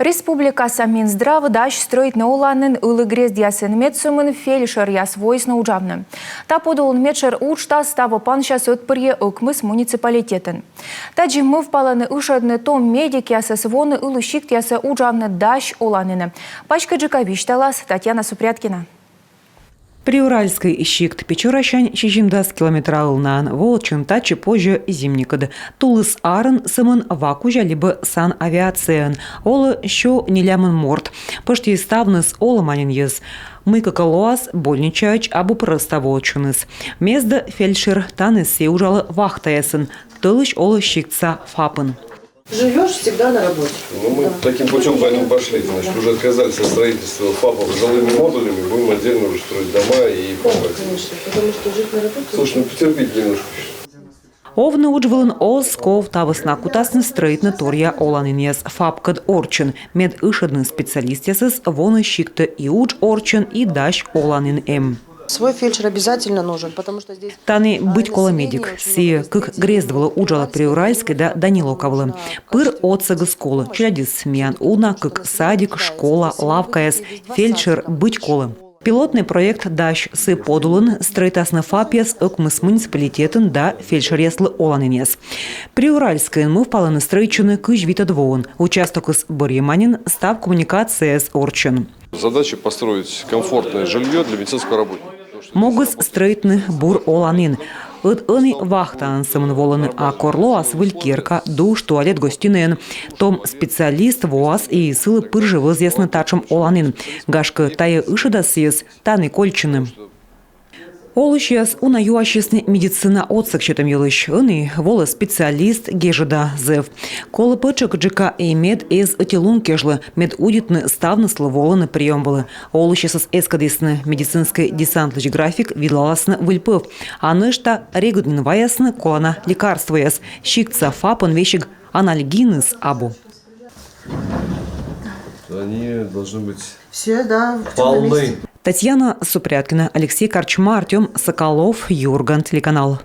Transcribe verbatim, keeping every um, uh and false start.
Республикаса Минздрав дась стрӧитны оланін ылі грездъясын, мед сӧмын фельдшеръяс воисны уджавны. Та подулын медшӧр уджтас таво пансяс ӧтпырйӧ ӧкмыс муниципалитетын. Тадзи мӧвпалӧны ышӧдны том медикъясӧс воны ылі сиктъясӧ уджавны дась оланінӧ. Паськыдджыка висьталас Татьяна Супряткина. Приуральскӧй сикт Печорасянь сизимдас километра ылнаын. Воӧдчыны татчӧ позьӧ зимникӧд. Тулыс-арын сӧмын ва кузя либӧ санавиацияӧн. Олӧ сё нелямын морт. Пӧшти ставныс олӧма нин йӧз. Мыйкӧ кӧ лоас, больничаӧдз абу прӧста воӧдчыныс. Мездӧ фельдшер, тані сійӧ уджалӧ вахтаясӧн. Тӧлысь олӧ сиктса ФАП-ын. Живешь всегда на работе. Ну, мы таким путем поэтому пошли. Значит, уже отказались от строительства ФАПов с жилыми модулями, будем отдельно уже строить дома и ФАПы. Конечно, потому что жить на работе... Слушай, ну потерпите немножко. Овны удж вылын оз ков. Та вӧсна кутасны стрӧитны торъя оланінъяс ФАП-кӧд орччӧн, мед ышӧдны специалистъясӧс воны сиктӧ и удж орччӧн, и дась оланін эм. Свой фельдшер обязательно нужен, потому что здесь... Тані быть колӧ медик. Сійӧ кык грезд вылӧ уджалӧ: Приуральскӧй да Даниловка вылӧ. Пыр отсӧгыс колӧ. Челядьыс миян уна, кык садик, школа, лавкаяс. Фельдшер быть колӧ. Пилотнӧй проект дась. Сы подулын стрӧитасны ФАП-ъяс ӧкмыс муниципалитетын да фельдшеръяслы оланінъяс. Приуральскӧйын мӧвпалӧны стрӧитчыны кызь витӧд воын. Участокыс бӧрйӧма нин, став коммуникацияяс орччӧн. Задача построить комфортное жилье для медицинского работника. Могыс стрӧитны бур оланін. Ӧд ӧні вахтаӧн сӧмын волӧны, а кор лоас выль керка, душ, туалет, гостинӧйӧн, том специалист воас и сылы пыр жӧ вӧзъясны татшӧм оланін. Гашкӧ, тайӧ ышӧдас сійӧс тані кольччыны. Олысьяс уна юасисны медицина отсӧг сетӧм йылысь. Ӧні волӧ специалист, гежӧда зэв. Колӧ пӧ тшӧкыдджыка и мед эз ӧти лун кежлӧ, мед удитны ставныслы волыны приём вылӧ. Олысьясӧс эскӧдісны: медицинскӧй десантлысь график видлаласны выльпӧв. А нӧшта регыд нин ваясны колана лекарствояс. Сиктса ФАП-ын весиг анальгиныс абу. Они должны быть Все, да, полны. Татьяна Супряткина, Алексей Корчма, Артём Соколов, «Юрган» телеканал.